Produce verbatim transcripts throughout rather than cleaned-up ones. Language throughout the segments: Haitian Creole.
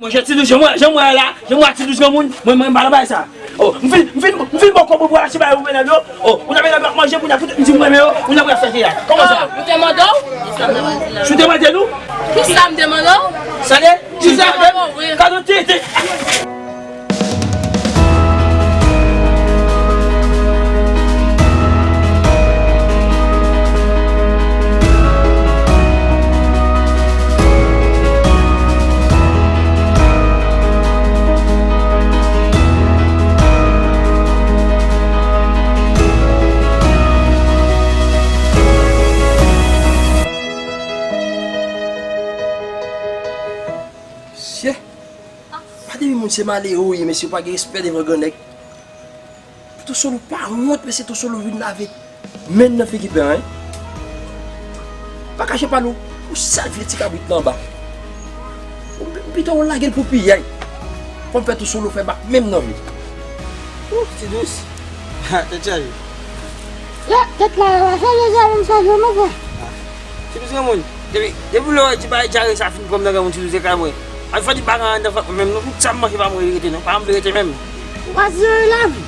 Ti Dous, jan mwen, jan mwen la, jan mwen Ti Dous granmoun, mwen, mwen pa nan bagay sa. Oh, m fin, m fin, m fin ba w kòb pou w al achte bagay pou medam yo. Oh, ou nan medam yo ap manje, pou n ap, m di m renmen yo, ou nan pral fè kiyès. Kòman sa? Ou te mande w? Si w te mande nou? Kisa m te mande w? Sa de? Kisa? Kado tete? Mesye, pa depi moun se malere ou ye, mesye, ou pa gen respè devan gran nèg. Tosolo pa wont, mesye, Tosolo vin lave men nan figi pè an, en. Pa kache pa nou, yon sèl vye ti kabrit nan anba. Ou pi-, pito w lage l pou piyay. Fò m fè Tosolo fè bak men m nan vye. Ou, Ti Dous. Ha, tèt chaje. Ya, tèt la, yo, chaje, sa, m chaje, mon frè. Ti Dous granmoun, depi, depi lè w wè ti bagay djare sa fin pran m nan granmoun, Ti Dous se kay mwen. Ay, fò di pa gen anndan fòt mwen menm non, tout sa m manje pa mwen rete non, pa m vle rete menm. Ou pa di anyen lavi.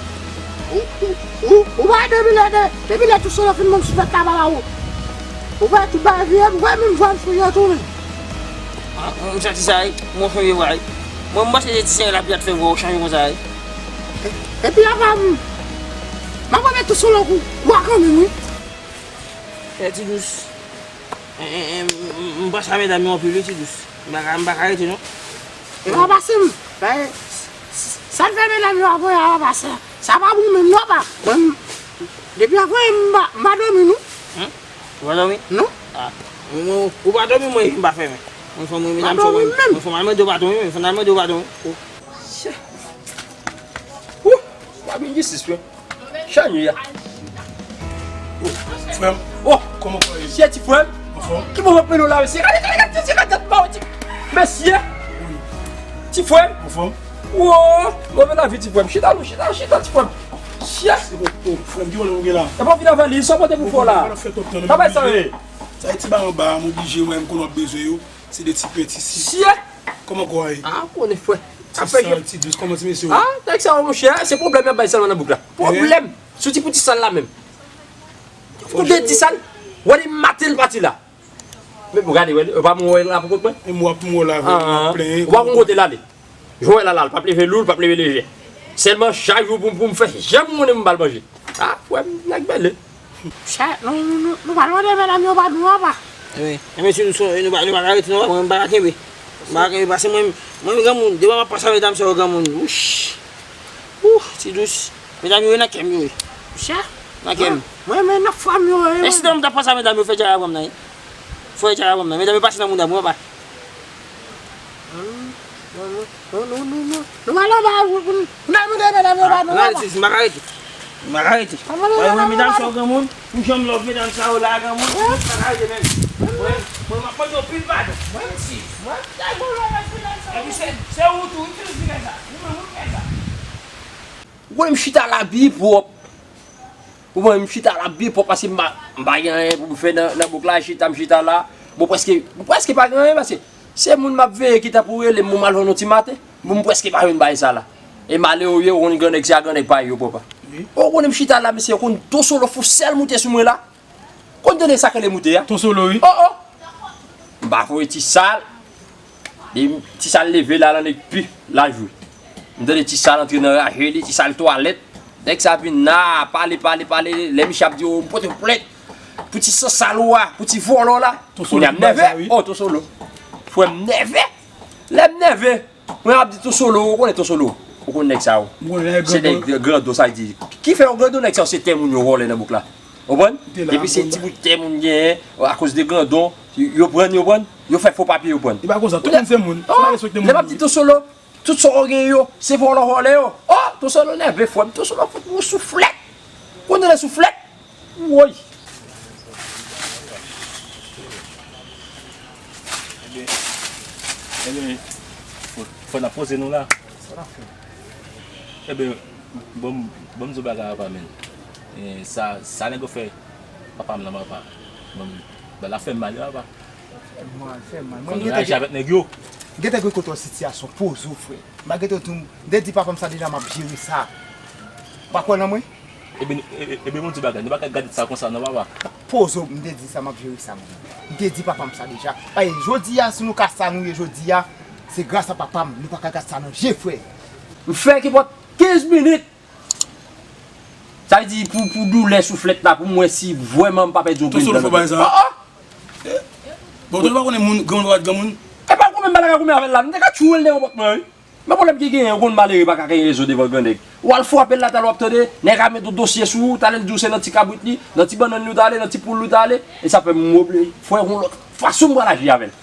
Ou, ou, ou, ou pa depi lè, de, depi lè Tosolo fin ban m souflèt la, papa, ou, ou pa tout bagay vire, ou pa menm vwa m sonje tounen. Ah, m santi sa, wi. Mwen sonje vwa, wi. Mwen, m panse se ti seren lapli a t fè vwa w chanje konsa, wi. Epi apa m, m ap remèt Tosolo kou, kou a kanmenm, wi. Eh, Ti Dous. Eh, eh, eh, m, m, m panse a medam yo anpil, wi, Ti Dous. M pa ka, m pa ka rete, non. E pa pase m. Bay, s-, s-, sa l fè medam yo ap voye a, papa, sa, sa pa bon menm, non, pa. Mwen, depi a voye m, m pa, m pa dòmi, non. Hmm? Ou pa dòmi? Non. Ah. Mwen, mwen, ou pa dòmi, mwen, m pa fèmen. Mwen, fò mwen, medam, fò mwen, mwen, fò mwen al mande w padon, wi, mwen, fò mwen al mande w padon, wi. Oh. Shit. Wouh! W ap vin jistis, frè. Chanyè a. Oh, frè m. Oh, kòman kò ye? Chè ti frè m. Anfòm? Ki moman peno la, mesye? Gade, gade, gade, gade, gade, gade, ti mesye. Ti frè m. Anfòm? Oh, move lavi, ti frè m. Chita, non, chita, chita, ti frè m. Chè. Oh, oh, frè m, ki wòl ou gen la? E pa fin avè li, sa w pote pou fè w la? Travay sa ye. Sa e ti ba anba, m oblije, mwen, m konn w ap bezwen yo. Se de ti penti si. Chè. Kòman kò a ye? Ah, konnen frè. Ti sal, ti dous, kòman ti mesye yo? Ah, nèg sa yo, monchè, se pwoblèm y ap bay sèlman nan bouk la. Pwoblèm. Sou ti pou ti sal la menm. Pou de ti sal, wè li maten l pati la. Men bon, gade, wè, w pa mwen wè la pou kont mwen. E mwen ap mwen la, vre, m ap plenyen. Ou pa konn kote l ale. Jwè la la, l p ap leve lou, l p ap leve lejè. Sèlman chak jou pou, pou m fè janm konnen m ba l manje. Ah, frè m, nèg bèle. Chè, nou, nou, nou, nou pa mande medam yo padon, apa. Wi. Enben, si nou, nou pa, nou pa ka rete, non, mwen, m pa ka kenbe. M pa ka kenbe, paske mwen, mwen, granmoun, devan m ap panse a medam sa yo, granmoun. Wouch. Wouh, ti dous. Medam yo, nan kè m yo ye. Chè. Nan kè m. Mwen, mwen, nan fwa m yo ye. E si demen m ta panse a medam yo, fè djara pran m nan, wi. Fè djara pran m nan. Medam yo pase nan mouda m, wi, apa. Non, non, non, non, non. Nou al anba pou, pou, pou n al mande medam yo padon, papa. Rete, m pa ka rete. M pa ka rete. Mwen, mwen, medam sa yo granmoun, pou jan m love medam sa yo la granmoun, m pa ka rete menm. Mwen, mwen, m ap mande yo pil padon. Mwen, si, mwen, epi se, se ou tou, wi, ki fè sa. Ou menm, ou fè sa. Ou konnen m chita la byen pwòp. Ou konnen m chita la byen pwòp paske m pa, m pa gen anyen pou m fè nan, nan bouk la, chita, m chita la. Bon, prèske, m prèske pa gen anyen paske se moun m ap veye ki ta pou rele m pou m al jwenn yon ti maten. Bon, m prèske pa jwenn bagay sa la. E malere ou ye, ou konn grannèg, se a grannèg pa yo pwòp a. Wi. Ou konnen m chita la, mesye, ou konn Tosolo fè yon sèl moute sou mwen la. Konn tande sa k rele moute a? Tosolo, wi. Oh, oh. M pa voye ti sal. Depi ti sal leve la, l annik pi lajou. M tande ti sal antre nan raje li, ti sal twalèt. Nèg sa vin la, pale, pale, pale. Lè misye ap di, "Oh, m pote plent pou ti sansal ou a, pou ti vòlò la." Tosolo. Kounye a m nève. Oh, Tosolo. Frè m nève. Lè m nève, mwen ap di Tosolo, ou konnen Tosolo. Ou konn nèg sa yo. Se nèg grandon, sa di. Ki fè yo grandon, nèg sa yo se tè moun yo vòlè nan bouk la. Ou konprann? Epi se ti bout tè moun genyen, akoz de grandon, yo pran, yo pran, yo fè fo papye, yo pran. E pa konsa, tout moun se moun. Fò n respekte moun. Lè m ap di Tosolo, tout sa w gen yo, se vòlò vòlè yo. Oh, Tosolo nève frè m, Tosolo fout mwen souflèt. Konn tande souflèt? Woy. Ebyen, ebyen, fò, fò n ap poze nou la. Sa n ap fè? Ebyen, bon, bon, m di w bagay apa, men. E, sa, sa nèg yo fè papa m nan, papa. Bon, bagay la fè m mal, papa. Fè mal, fè mal. Fò n raji avèk nèg yo. Gentan gen kontwòl sitiyasyon, poze w, frè. M pa gentan di w, m te di papa m sa deja, m ap jere sa. Ou pa kwè nan mwen? Ebyen, e- e- ebyen, bon, di bagay, nou pa ka gade sa konsa, non, papa. Poze w, m te di sa, m ap jere sa, mwen. M te di papa m sa deja. Paske jodi a, si nou ka sa nou ye jodi a, se gras a papa m, nou pa ka gad sa nan je, frè. M fè ki pòt kenz minit. Sa vle di pou, pou doulè souflèt la, pou m wè si vrèman m pa pèdi yon grenn dan nan tèt. Ton solo fò bay sa. Ah, ah! Bon, ou pa konnen moun, granmoun pa bat granmoun. E pa koumen m pale ak koumen avè l la, m te ka tchouwe l nan yon pòt mwen, wi. Men pwoblèm ki genyen, yon grann malere pa ka genyen rezon devan gran nèg. Ou al frape l la, talè w ap tande, nèg a met yon dosye sou ou, talè l di w se nan ti kabrit li, nan ti bannann li w t ale, nan ti poul li w t ale, e sa fè m oblije, frè, yon lòt fason m pral aji avè l.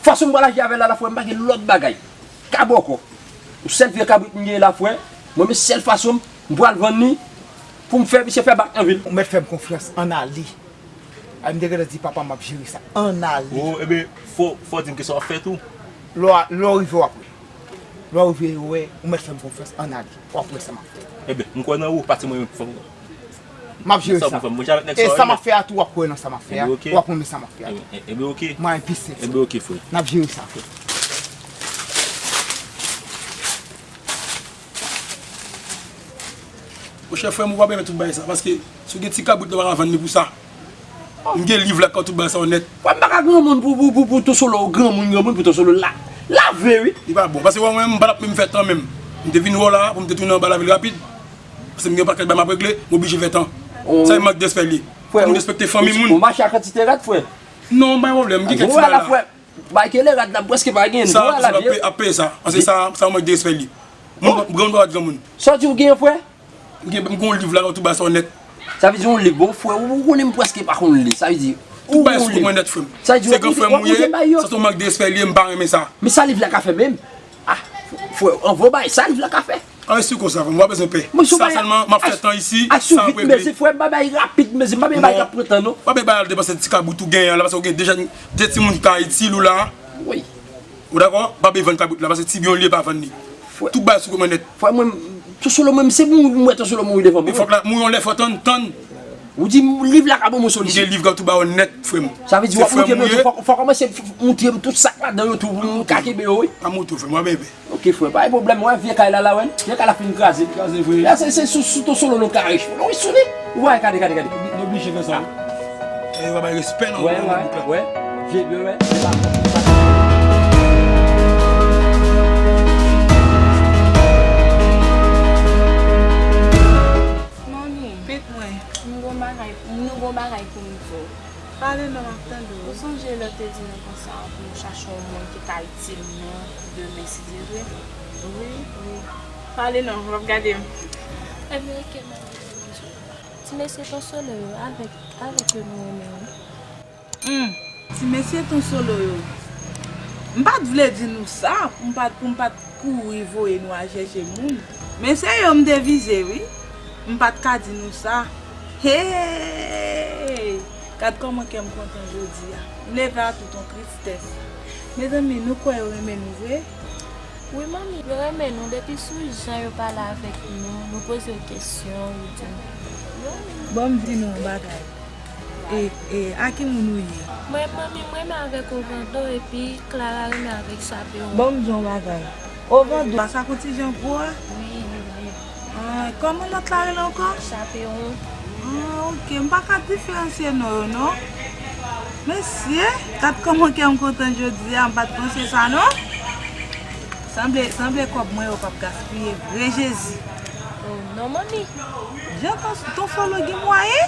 Fason m pral aji avè l la, la, frè, m pa gen lòt bagay. Ka bòkò. Yon sèl vye kabrit m genyen la, frè. Mwen, men sèl fason m, m pral vann li pou m fè misye fè bak nan vil. Ou mèt fè m konfyans, ann ale. Ay, m te gentan di papa m ap jere sa. Ann ale. Oh, ebyen, fò, fò w di m kisa w ap fè tou. Lè w, lè w rive, w ap wè. Lè w rive, w wè, ou mèt fè m konfyans, ann ale. W ap wè sa m ap fè. Ebyen, m kwè nan ou, pati mwen menm, fò m... M ap jere sa. Sa pou fè m, mwen, avèk nèg sa, e sa m ap fè a tou, w ap kwè nan sa m ap fè a. Ebyen, oke. W ap renmen sa m ap fè a tou. Ebyen, e- ebyen, oke. Mwen, pi sensè. Ebyen, oke, frè. N ap jere sa, frè. Monchè, frè m, ou pa byen tout bagay sa, paske si w gen ti kabrit la, w pa ka vann li pou sa. M gen liv la, tout bagay sa yo nèt. Frè m, pa ka granmoun pou, pou, pou, pou Ton Solo, granmoun, granmoun pou Ton Solo la, lave, wi. Li pa bon, paske wè mwen, m pa t ap menm fè tan menm. M te vin wè w la, pou m te tounen anba lavil rapid. Paske m gen yon pakèt bagay m ap regle, m oblije fè tan. Oh. Sa e mank de respè li. Frè, moun respekte fanmi moun. Ou mache ak kantite rad, frè? Non, pa gen pwoblèm, m gen kèk ti bagay la. Bay kele rad la, m prèske pa gen dwa la, vye. Ap peye sa. An se sa, sa mank de respè li. Moun, granmoun pa bat granmoun. Sa w di w gen, frè? M gen, m gen yon liv la, tout bagay sa yo nèt. Sa vle di yon liv, bon, frè, ou, ou konnen m prèske pa konn li. Sa vle di, tout bagay sou kont mwen nèt, frè m. Se gran frè m ou ye, sa se yon mank de respè li ye, m pa renmen sa. Men sa liv la ka fè menm? Ah, frè, anvan w bay, sa liv la ka fè? An resi konsa, frè m, ou pa bezwen pè. Sa sèlman, m ap fè tan isi, sa ap regle. Mezi, frè, m pa bay rapid, mezi, m pa bay bay k ap pran tan, non. Pa bay bay al depanse ti kabrit ou genyen an la, paske ou gen deja de timoun ki ka itil ou la. Wi. Ou dakò? Pa bay vann kabrit la, paske ti byen li, pa vann li. Tout bagay sou kont mwen nèt. Frè mwen, Ton Solo, mwen, se pou mwen, Ton Solo mouri devan mwen. Fòk la, mouri yon lè, fò tann, tann. Ou di liv la ka ban mwen solisyon. M gen liv la tou ba yo nèt, frè m. Sa vle di w ap montre m yo tou, fò, fò kòmanse montre m tout sa k ladan yo tou pou m ka kenbe yo, wi. Pa montre w, frè m, w ap enpe. Ok, frè, pa gen pwoblèm, wè vye kay la, la, wè. Vye kay la fin kraze. Kraze, vre. La, se, se sou, sou Ton Solo nou ka rich. Nou rich sou li. Ou wè, gade, gade, gade. Nou oblije fè sa, wi. E yo pa bay respè nan bouk la. Wè, wè, wè. Vye, vye, wè. Manmi, pit mwen, nou gon bagay, nou gon bagay pou m di w. Pale non, m ap tande w. Ou sonje lè w te di nou konsa pou nou chache yon moun ki ka itil nou demen, si Dye vle? Wi, wi. Pale non, w ap gade m. Ebyen, oke, manmi. Ti mesye Ton Solo yo, avèk, avèk yo nou renmen, wi. Hmm, ti mesye Ton Solo yo. M pa t vle di nou sa, pou m pa t, pou m pa t kouri voye nou al chèche moun. Men se yo m te vize, wi. M pa t ka di nou sa. Hey! Gad kòman kè m kontan jodi a. M leve a tout yon tristès. Mezanmi, nou kwè yo renmen nou vre? Wi, manmi, yo renmen nou. Depi sou jan yo pale avèk nou, nou poze yo kesyon, yo di nou. Yo renmen nou. Bon, m di nou yon bagay. E, e, a ki moun ou ye? Mwen, manmi, mwen renmen avèk Ovando, epi Clara renmen avèk Chaperon. Bon, m di yon bagay. Ovando, sa k yon ti jan gwo a? Wi, wi, wi. Ah, kòman lòt la rele ankò? Chaperon. Ah, ok. M pa ka diferansye non yo, non. Mesye, gad kòman kè m kontan jodi a, m pa t panse sa, non. Sanble, sanble kòb mwen yo p ap gaspiye vre, Jezi. Oh, non, manmi. Jan Ton, Ton Solo gen mwayen?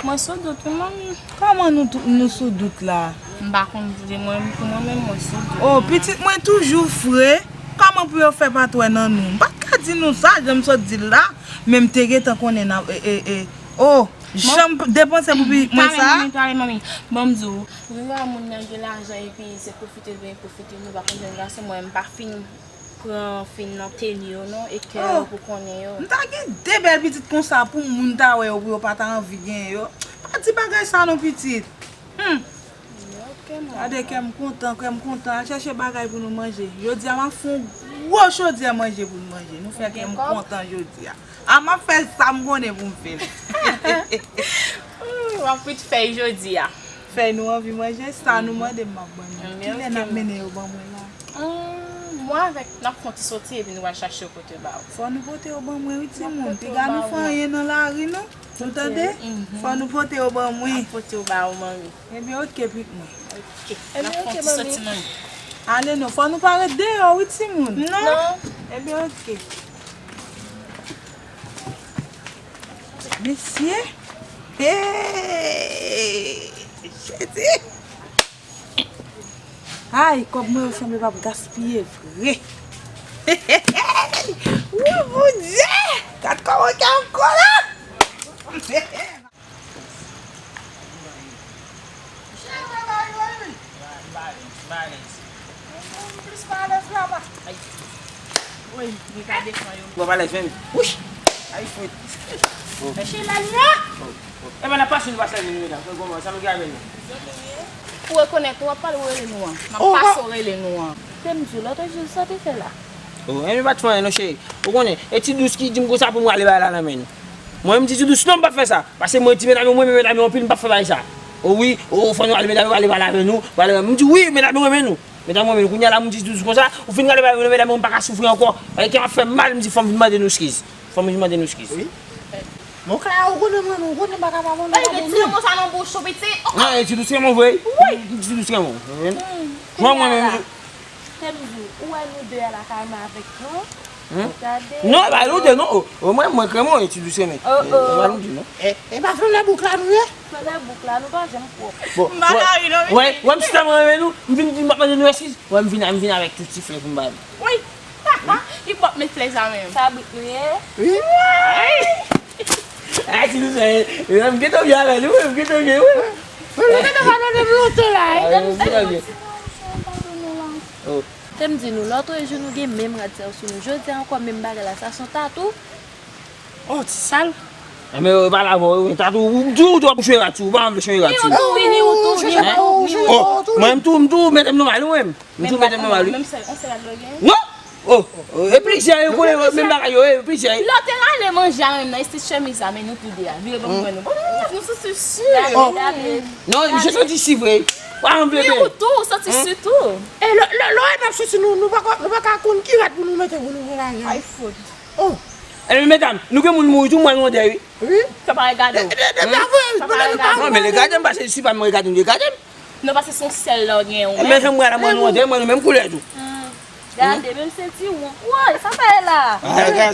Mwen sou dout, wi, manmi. Kòman nou tou, nou sou dout la? M pa konn di mwen, pou mwen menm, mwen sou dout. Oh, pitit mwen toujou fre. Kòman pou yo fè pa t wè nan nou? M pa t ka di nou sa, jan m sot di l la, men m te gentan konnen nan, e, e, e. Oh, jan m depanse pou pitit mwen sa. Tale, manmi, tale, manmi. Ban m di w. Wi, wè moun nan gen lajan, epi se pwofite l vin pwofite, nou pa konn jèn gason, mwen, m pa fin pran fin nan teni yo non, e kè yo pou konnen yo. M ta gen de bèl pitit konsa pou moun ta wè yo, pou yo pa ta anvi gen yo. Pa di bagay sa non, pitit. Hmm. Gade kè m kontan, kè m kontan. Al chèche bagay pou nou manje. Jodi a m ap fè yon gwo chodyè manje pou nou manje. Nou fè kè m kontan jodi a. A m ap fè sa m konnen pou m fè l. Ou ap kwit fèy jodi a. Fèy nou anvi manje, sa nou mande m ap ban nou. Kilè n ap mennen yo ban mwen la? Hum, mwen avèk, n ap fè yon ti soti epi nou pral chache yo pote ba ou. Fò nou pote yo ban mwen, wi, timoun. Piga nou fè anyen nan lari, non. Nou tande? Fò nou pote yo ban mwen. N ap pote yo ba ou, manmi. Ebyen, oke, pitit mwen. Oke. Ebyen, oke, manmi. Ale non, fò nou pa ret deyò, wi, timoun. Non. Ebyen, oke. Mesye. Hey! Jezi! Ay, kòb mwen yo sanble p ap gaspiye vre. Wou, Bondye! Gad kòman w gen ankò la! Mwen plis alèz la, pa. Ay. Wi, li ka defann yo. Mwen pa alèz menm. Wouch! Ay, fwit. Mèche la, li la! Epa, n ap pase, nou pase la, nou medam. Kòman, sa nou gen avè nou? Ou rekonèt, w ap pale, ou rele nou an. M ap pase, w rele nou an. Te m di w, lòt jou, sa te fè la? Oh, enben, pa t fè anyen non, cheri. Ou konnen, e Ti Dous ki di m konsa pou m ale bay la nan men nou. Mwen, m di Ti Dous, non, m p ap fè sa. Paske mwen di medam yo, mwen renmen medam yo anpil, m p ap fè bagay sa. Oh wi, oh, fò nou ale, medam yo, ale pale avè nou, pale avè nou. M di, wi, medam yo renmen nou. Medam yo renmen nou. Kounye a la, m di Ti Dous konsa, ou fin ale bay medam yo, m pa ka soufri ankò. Paske kè m ap fè m mal, m di, fò m vin mande nou eskiz. Fò m vin mande nou eskiz. Wi. Bon, Clara, ou konnen mwen, ou konnen m pa ka pa mande nou. Ti non konsa nan bouch ou, pitit. Non, e Ti Dous renmen w vre. Wi. Ti Dous renmen w. Mwen, mwen menm, Te m di w, ou wè nou de a lakay mwen avèk nou? Gade. Non, e pa nou de, non. O, o, mwen, mwen krèmen w, e Ti Dous renmen. E pa nou de, non. E, e pa flanè bouk la nou ye? Flanè bouk la, nou pa janm pwòp. Bon, m pa ka ri, non, wè, wè, m si tèlman renmen nou, m vin di, m ap mande nou eskiz. Wè, m vin, m vin avèk tout ti flè pou m ba nou. Wi. Li pòp met flè sa menm. Kabrit nou ye? Wi. Ay, Ti Dous, e, e, m gentan vin avè nou, wi, m gentan vin, wi. Mwen, nou gentan pa tande m lontan la, e. Te m di nou, lòt jou nou gen menm rad sa yo sou nou. Jodi a ankò, menm bagay la, sa se yon tatou. Oh, ti sal. Enben, yo, pale avè w, wi, tatou, ou tou, ou tou ap chonje rad sou, ou pa anvi chonje rad sou. Ni ou tou, wi, ni ou tou, ni ou tou, ni ou tou. Oh, mwen, m tou, m tou, mete m nòmal, wi, menm. M tou mete m nòmal, wi. Menm sèl, yon sèl rad la w gen? Non! Oh, oh, e plizyè, yo konnen menm bagay yo, e plizyè. Lè w te rale manje a menm nan, e ti chemiz la, men nou tou de a. Vire ban mwen nou. Bon, nou soti si. Non, misye soti si vre. Wa anvle. Ni ou tou, ou soti si tou. E lè, lè, lè w wè n ap soti, nou, nou pa ka, nou pa ka konn ki rad pou nou mete pou nou voyaje. Ay, fout. Oh. Enben, medam, nou gen moun mouri tou, mwen nou andèy, wi. Wi. Sa pa regade w. Sa pa regade w. Non, men regade m, paske si pa m regade m, regade m. Non, paske se yon sèl lè w gen ou menm. Men jan m wè la, mwen nou andèy, mwen nou menm koulè tou. Gade, menm sentiwon. Woy, sa fè la.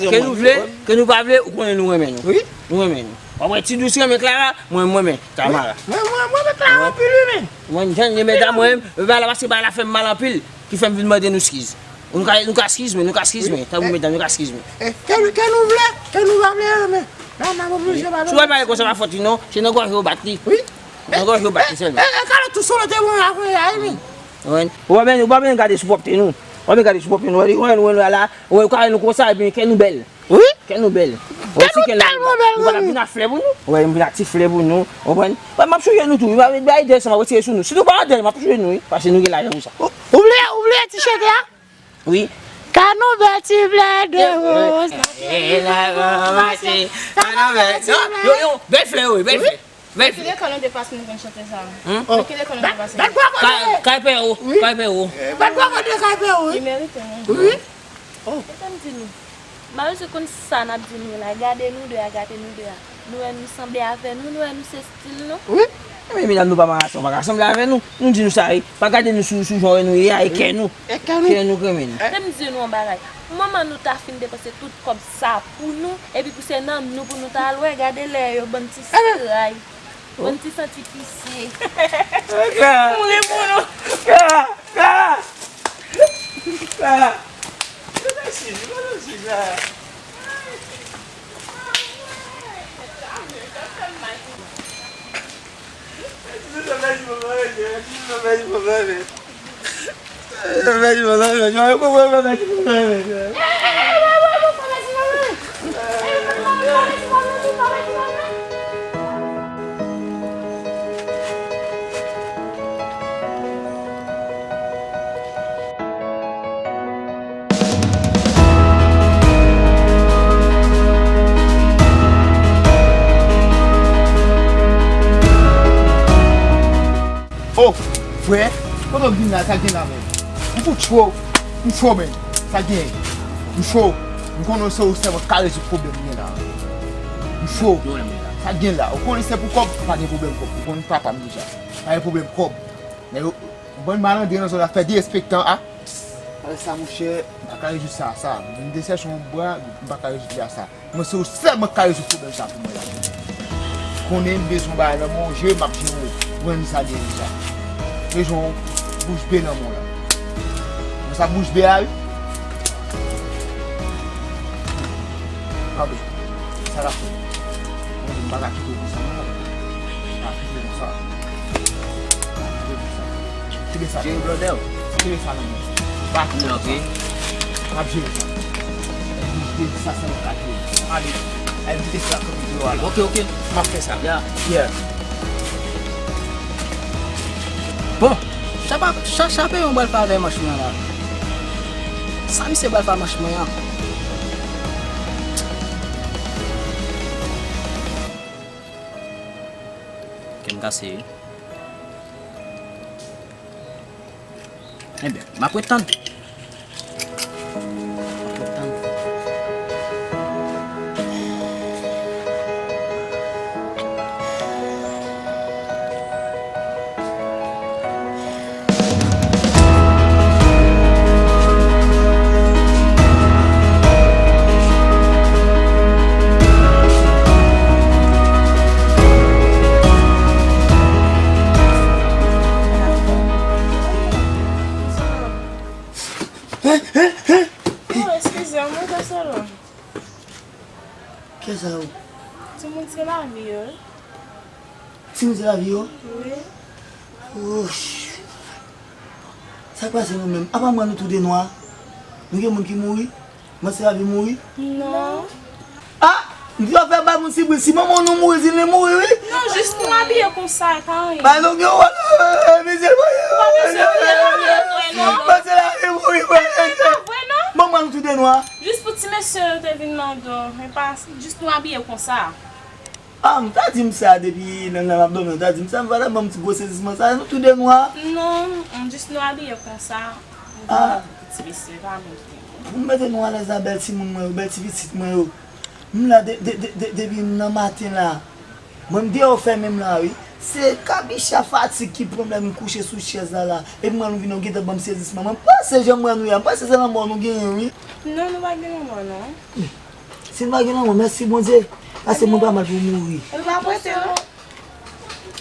Ke nou vle, ke nou pa vle, ou konnen nou renmen nou. Wi. Nou renmen nou. W ap wè Ti Dous renmen Clara, mwen, mwen renmen Tamara. Mwen, mwen, mwen renmen Clara anpil, wi, men. Mwen, jan, medam, mwen, bagay la, paske bagay la fè m mal anpil, ki fè m vin mande nou eskiz. Nou ka, nou ka eskiz mwen, nou ka eskiz mwen. Tanpri, medam, nou ka eskiz mwen. E, ke, ke nou vle, ke nou pa vle, men. La, n ap oblije ba nou. Si w wè l pale konsa, pa fòt li, non. Se nan gòj yo bat li. Wi. Nan gòj yo bat li sèlman. E, e, e, kalòt tou solo te bon la, frè, a, wi. Ou pa byen, ou pa byen gade sou pwòpte nou. Ou pa byen gade sou pwòpte nou. Ou wè, ou wè, ou wè, la, ou wè, ou ka wè nou konsa, epi kè nou bèl. Wi. Kè nou bèl. Kè nou tèlman bèl, nou pa t ap vin ak flè pou nou. Wè, m vin ak ti flè pou nou. Ou konprann? Wè, m ap sonje nou tou. Wi, bay de sa, m ap retire sou nou. Si nou pa andèy, m ap sonje nou, wi. Paske nou gen lajan pou sa. Ou, ou vle, ou vle ti chante a? Wi. Ka nou bèl ti flè de woz. E la ranmase. Ka nou bèl ti flè. Yo, yo, bèl flè, wi, bèl flè. Bèl flè. Ki lekòl nou te pase nou konn chante sa? Ki lekòl nou te pase? Kay Pè Wo, Kay Pè Wo. Bèl flè konn de Kay Pè Wo, wi. Li merite, wi. Wi. Oh. E sa m di nou. M pa bezwen konn sa n ap di nou la. Gade nou de a, gade nou de a. Nou wè nou sanble avè nou, nou wè nou se stil nou. Wi. Enben, medam, nou pa mache, pa ka sanble avè nou. Nou di nou sa, wi. Pa gade nou sou, sou jan nou ye a, e kè nou. E kè nou. Kè nou k renmen nou. Te m di nou yon bagay. Manman nou ta fin depanse tout kòb sa pou nou, epi pou se nan nou pou nou ta al wè, gade lè yo, bann ti siray. Bann ti santi pise. Clara. Mouri pou nou. Clara, Clara. Clara. Yo ta sizi, yo ta sizi, Clara. Frè, kote w vin la, sa gen la menm? M fout cho, m cho menm. Sa gen? M cho. M konnen se ou sèlman ka rezoud pwoblèm mwen la. M cho. Sa gen la? Ou konnen se pou kòb, pa gen pwoblèm kòb. Ou konnen papa m deja. Pa gen pwoblèm kòb. Men yo, bann malandren nan zòn la fè derespektan a. Pale sa monchè, m pa ka rezoud sa a sa. M vin te chèche yon bra, m pa ka rezoud li a sa. Mwen se ou sèlman k ka rezoud pwoblèm sa pou mwen la. Konnen m bezwen bagay nan men w, je m ap jere w. Mwen menm sa gen deja. Bezwen w bouch be nan men w la. Mwen sa bouch be a wi. Anben, sa k ap fèt? Mwen menm m pa ka kite w konsa non. M pa kite w konsa. M pa kite w konsa. Kite sa. Jere blòdè w. Kite sa nan men w. M pa kite w konsa. M ap jere sa. Evite sa sèlman ka jere. Ale, evite sa kote yo a la. Ok, ok. M ap fè sa. Yeah. Bon, chapa, cha, chape yon bal fè avè manch mwen an la. Sa misye bal fè manch mwen an. Kè m kase wi. Enben, m ap ret tann. M ap ret tann. Oh, eskize m wi, Gasolo. Kiyès sa yo? Timoun se lavi yo wi. Timoun se lavi yo? Wi. Woch. Sa k pase nou menm? Apa mwen nou tou de nwa? Nou gen moun ki mouri? Mwen se lavi mouri? Non. Ah! M di yo fè bay moun sibri. Si manman nou mouri, di li mouri wi. Non, jis nou abiye konsa, e pa anyen. Bay nou gen wòl, mizè mwen. Pa bezwen kriye, pa bezwen kriye, non. Mwen se lavi mouri, mwen. E pa vre, non. Manman nou tou de nwa. Jis pou ti mesye yo te vin mande w, men pa, jis nou abiye konsa. Ah, m ta di m sa depi nan, nan m ap dòmi, m ta di m sa, m pa ta ban m ti gwo sezisman sa, nou tou de nwa. Non, m jis nou abiye konsa, m vin mande pou ti mesye, pa mete. Pou m mete nou alèz la, bèl timoun mwen yo, bèl ti pitit mwen yo. M la de, de, de, de, depi m nan maten la. Mwen m deyò fèmen m la wi. Se kabicha fatig ki pran m lè m kouche sou chèz la la. Epi mwen nou vin nou gentan ban m sezisman. Mwen panse jan m wè nou ye a, m panse se lanmò nou genyen wi. Non, nou pa gen lanmò non. Si n pa gen lanmò, mèsi Bondye. Pase moun pa mal pou mouri. Ou pa prete non.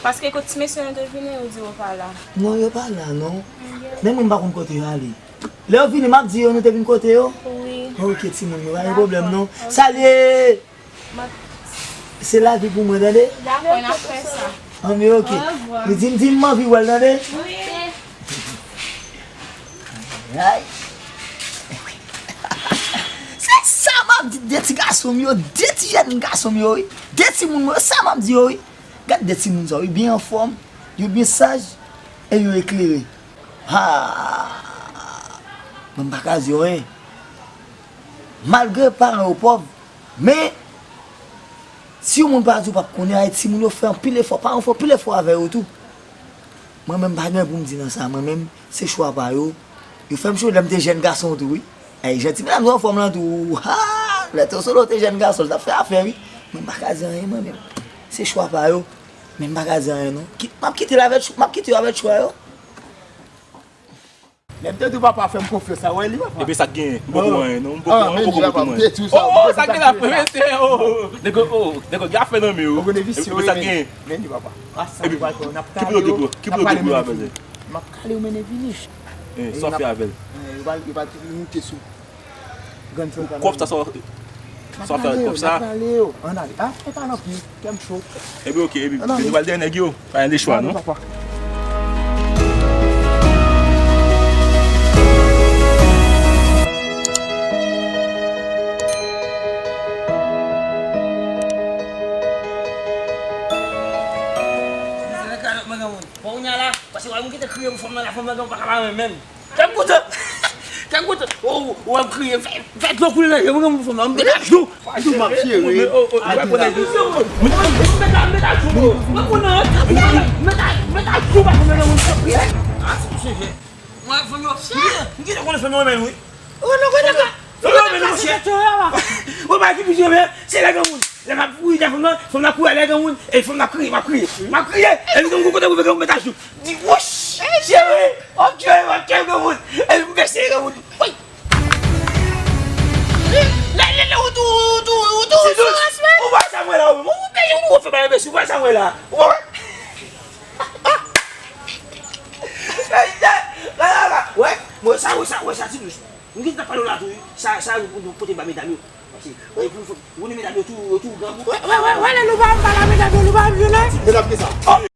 Paske kot ti mesye yo te vini, yo di yo pa la. Non, yo pa la non. Men mwen m pa konn kote yo ale. Lè yo vini, m ap di yo nou te vin kote yo. Wi. Ok, timoun, nou pa gen pwoblèm non. Salye! Se lavi pou mwen, tande? Dakò, n ap fè sa. Anben, ok. Li di m, di m, m anvi wè l, tande? Wi. Ay. Se sa m ap di de ti gason m yo, de ti jèn gason m yo, wi. De timoun mwen yo, sa m ap di yo, wi. Gad de timoun sa yo, wi, byen anfòm, yo byen saj, e yo eklere. Ha! Mwen m pa ka di yo anyen. Malgre paran yo pòv, men, si yon moun pa di w p ap konnen, ay, timoun yo fè anpil efò, paran yo fè anpil efò avè yo tou. Mwen menm, m pa gen anyen pou m di nan sa, mwen menm, se chwa pa yo. Yo fè m cho lè m te jèn gason tou, wi. Ay, jan ti medam yo anfòm lan tou, ha! Lè Tonsolo te jèn gason, l t ap fè afè, wi. Mwen, m pa ka di anyen, mwen menm. Se chwa pa yo. Men m pa ka di anyen, non. Ki, m ap kite l avèk, m ap kite yo avèk chwa yo. Lè m te di w papa fè m konfyans la, wè li papa. Epi sa k genyen? M poko anyen non, m poko, m poko pou mwen. Oh, oh, sa k gen la, frè mesye, oh, oh, oh. Nèg yo, oh, nèg yo gen afè nan men yo. Epi sa k genyen? Men li papa. Epi ki plo de gwo, ki plo de gwo avè l? M ap kale w mennen vini. Eh, sa w fè avè l? Yo pral, yo pral moute sou. Kòb sa, sa w fè ak kòb sa? Ann ale, ann ale. Ah, e pa nan pye, kè m cho. Epi, ok, epi, nou pral dèyè nèg yo. Pa gen de chwa, non? Bon, kounye a la, paske wè m kite kriye pou fanm nan la, fanm nan pa ka pa renmen m. Kè m kontan. Kè m kontan. Ou, ou wè m kriye, fè, fè dlo koule nan je m, m fè m met ajou. Ajou m ap jere. Mwen konnen. Mwen konnen. Mwen konnen. Mwen konnen. Mwen, fanm yo, m gentan konnen fanm yo renmen nou, wi. Ou nou konnen ka. Fanm yo renmen nou, monchè. Ou pa ki plis renmen, se lè granmoun. Lè m ap kouri dèyè fanm nan, fanm nan kouri dèyè granmoun, e fanm nan ap kriye, m ap kriye. M ap kriye, epi granmoun kote pou granmoun met ajou. Di, wouch, cheri, w ap tchwe, w ap tchwe granmoun. Epi m bese granmoun. Woy! Lè, lè, lè, ou tou, ou tou, ou tou, ou tou respè. Ou wè sa mwen la, ou, ou, ou, ou fè bagay enbesil, ou wè sa mwen la. Ou wè? Ay, ay, la, la, la. Wè, mwen sa, wè sa, wè sa, ti dous. M gentan pale w la tou, wi. Sa, sa, ou, ou pote ba medam yo. Paske, e, pou, pou, pou medam yo tou, yo tou grangou. Wè, wè, wè, wè, lè nou pa, pa la medam yo, nou pa vyole. Medam ki sa? Oh,